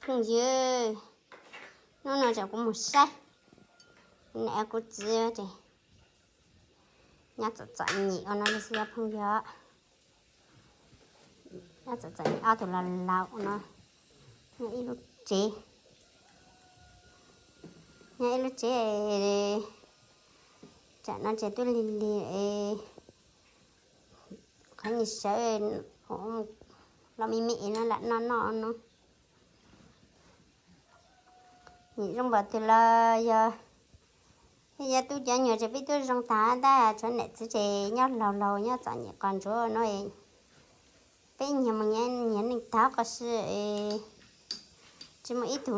Phooj ywg, hnub no tseem kuv mus saib, kuv niam kuv txiv ces nyob txom txom nyem ua no li xwb cov phooj ywg. Nyob txom txom nyem ob tug laus laus no, nyob ib lub tsev, nyob ib lub tsev, tsam no ces twb lig lig, qhov nyias sawv los me me no lam noj noj no. Nim zoo npaum twg los yog, yog tub cov nyuag ces peb twb zoo tag tab tshuav niam txiv ces nyob laus laus nyob txom nyem qos ntsuav no. Peb nyias mus nyias neej tag qos si, tsis muaj ib tug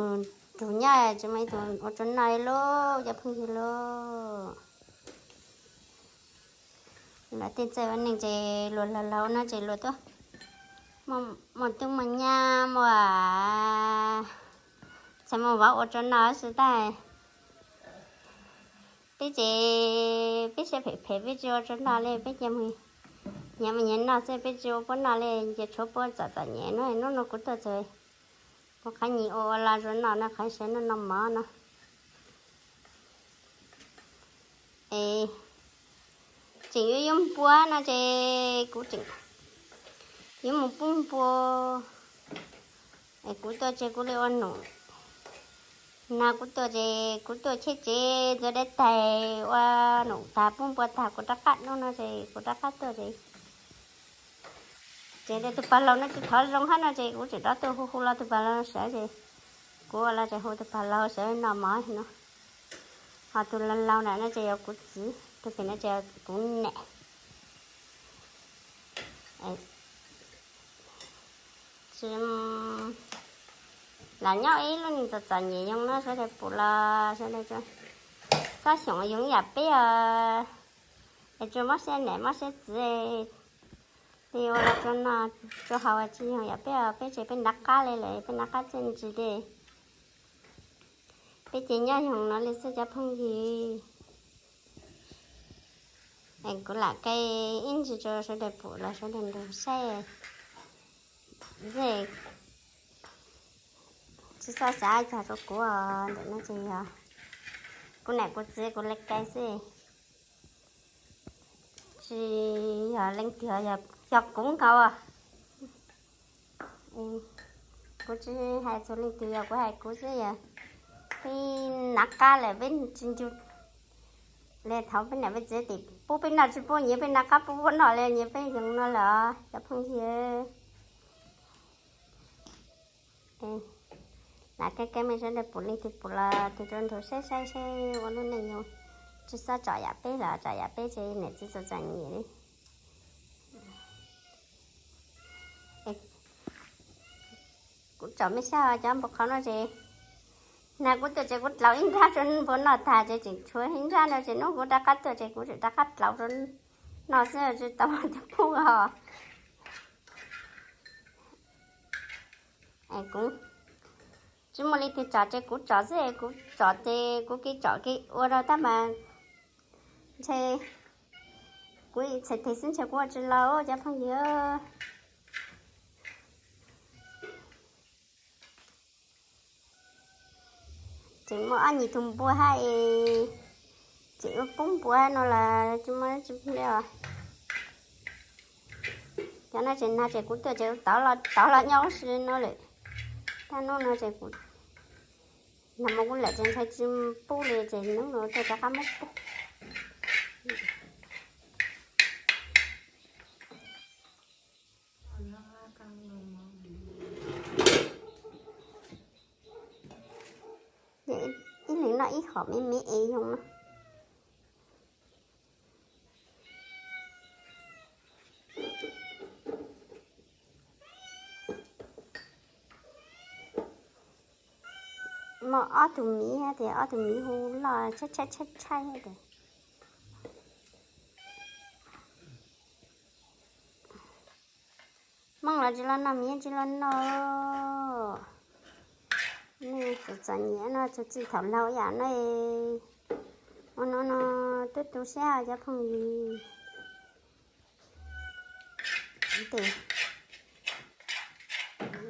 nrug nyob, tsis muaj ib tug ua rau noj li lauj cov phooj ywg lauj. Luag tej txawj ua neej ces luag laus laus no ces luag tuaj muaj tub muaj nyab, muaj txhais muaj vauv ua rau noj xwb tab. Peb ces peb siab phem phem peb tsis ua rau noj li, peb cia mus nyias mus nyias noj xwb, peb tsis ua puab noj li, ces tshuav puab txom txom nyem no. Hnub no kuv tuaj txog, kuv qhov nyias ua ua los rau noj no, qhov sawv noj noj mov no. Es tseem yuav yuav npua no ces kuv tseem yuav mus pub npua. Es kuv tuaj ces kuv li ua num, nag kuv tuaj ces kuv tuaj cheb tsev ntxuav dab tais ua num tag pub npua tag kuv rov qab, hnub no ces kuv rov qab tuaj ces, ces tus pog laus no tsis thov zoo hab no ces kuv tseem rov tuaj hu hu los tus pog laus sawv ces, kuv ua los ces hu tus pog laus sawv noj mov no. Ho tus laus laus na no ces yog kuv txiv, tus pem no ces kuv niam. Tsis, lam nyob ib lub neej txom txom nyem yoo no sawv daws pum los sawv daws txhob xyaum yoov yam peb os. Es tsuas mob siab niam mob siab txiv li ua los tsuas noj tsuas haus tsis yoog yam peb os, peb ces peb nrov qab li lawm, peb nrov qab txiaj ntsig li. Peb ces nyob yoog no li xwb cov phooj ywg. Kuv lam qe ib ntsis rau sawv daws pum los sawv daws nrog saib. Tsis txhob xav cas rau kuv, ntawm no ces yog kuv niam kuv txiv kuv li qe xwb, tsis yog leej twg, yog kuv nkaus. Kuv tsis hais txog leej twg, yog kuv hais kuv xwb, yog peb nrov qab lawm peb tsis ncu li thaum peb niam peb txiv tim pub peb noj tsis pub nyias peb nrov qab pub puab noj li nyias peb yoog no lawm cov phooj ywg. Lam qe qe me sawv daws pum leej twg pum los tus rau nrug saib saib seb ua lub neej nyoog tsis txhob tsom yam peb los tsom yam peb ces niam txiv txom txom nyem li. Kuv tsom me sab cov npua qhauv no ces, nag kuv tuaj ces kuv dlaus ib nrab rau npua noj tag ces tseem tshuav ib nrab no ces hnub kuv rov qab tuaj ces kuv tseem rov qab dlaus rau noj xwb tsis tau tus pub os. Kuv tsis muaj leej twg tsom ces kuv tsom xwb, kuv tsom ces kuv kev tsom kev ua rau tab mas ntshe kuv txhais tes xwb ntshe kuv ua tsis laus cov phooj ywg. Tseem muaj ob nyuag tug npua hab es tseem ua pub npua no los tsis muaj tsis plig os. Cov no tseem nag ces kuv tuaj ces tov los nyob ua si no lawm. Tab hnub no ces kuv nag hmo kuv lawm ces ntshai tsis pub li ces hnub no tuaj rov qab muab pub. Ib leeg noj ib hom me me es yoog no. Muaj ob tug miv tes ob tug miv hu loj tshaib tshaib tshaib tshaib tes. Hmoob los tsis los noj miv tsis los noj. Nej txom txom nyem no txog txij thaum laug yam no. Ua no no twb tu siab cov phooj ywg. Tes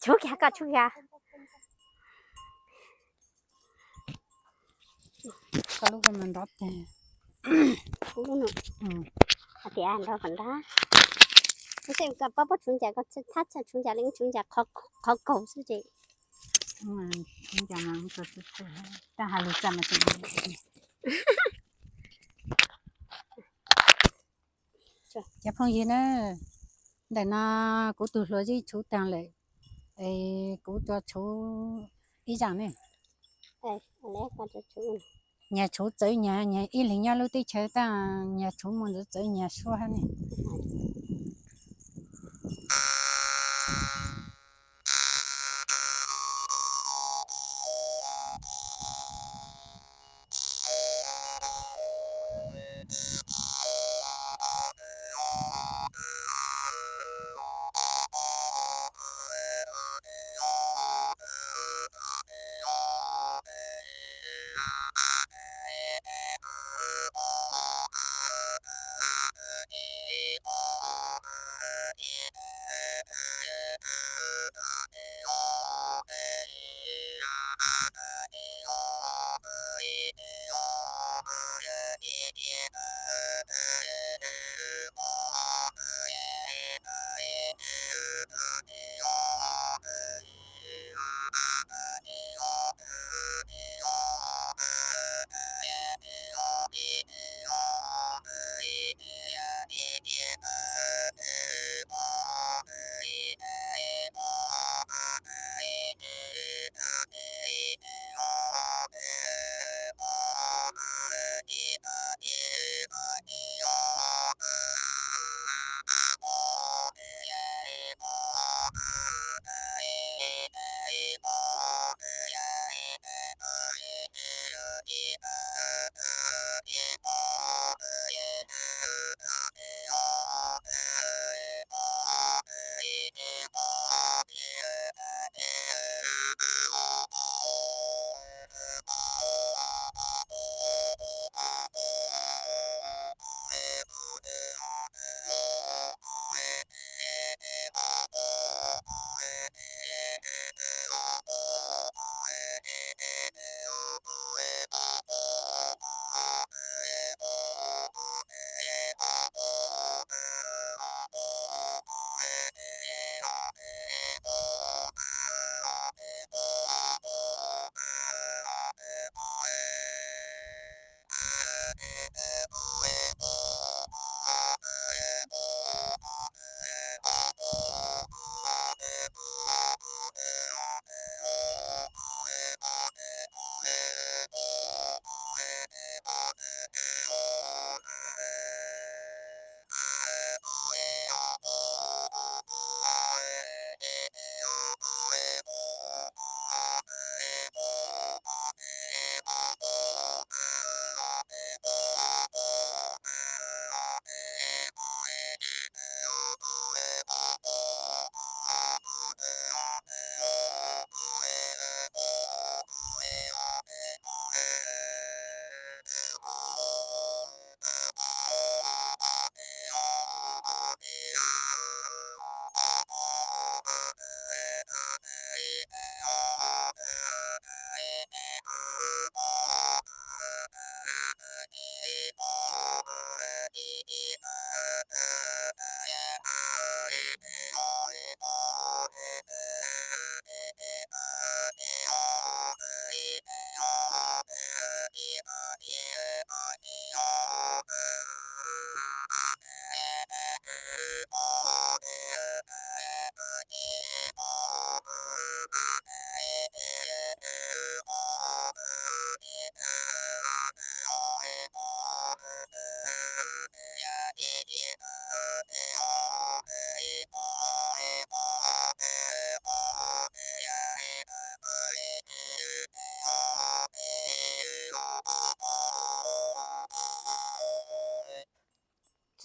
Tshub kiag, koj tshub kiag. Koj lub ko mas nrov tag. Kuv lub no. Hais tias nrov kom nrov. Koj pob pob tshub ncas, koj thab txog tshub ncas li, tshub ncas qhov kaug xwb ces. Tshub ncas mas, tab has lus txaj mas tseem. Cov phooj ywg na, ntawm no kuv tus hluas zij tshub tag lawm, es kuv tua tshub ib zaug ne. Nyias tshub txawv nyias, nyias ib leeg nyob lub teb chaws tab nyias tshub muaj ntawd txawv nyias suab hab ne.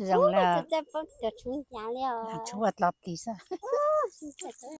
Tsis zoo li, tsis txawj paub cov tshuab li os. Tshuab dlo plis xwb.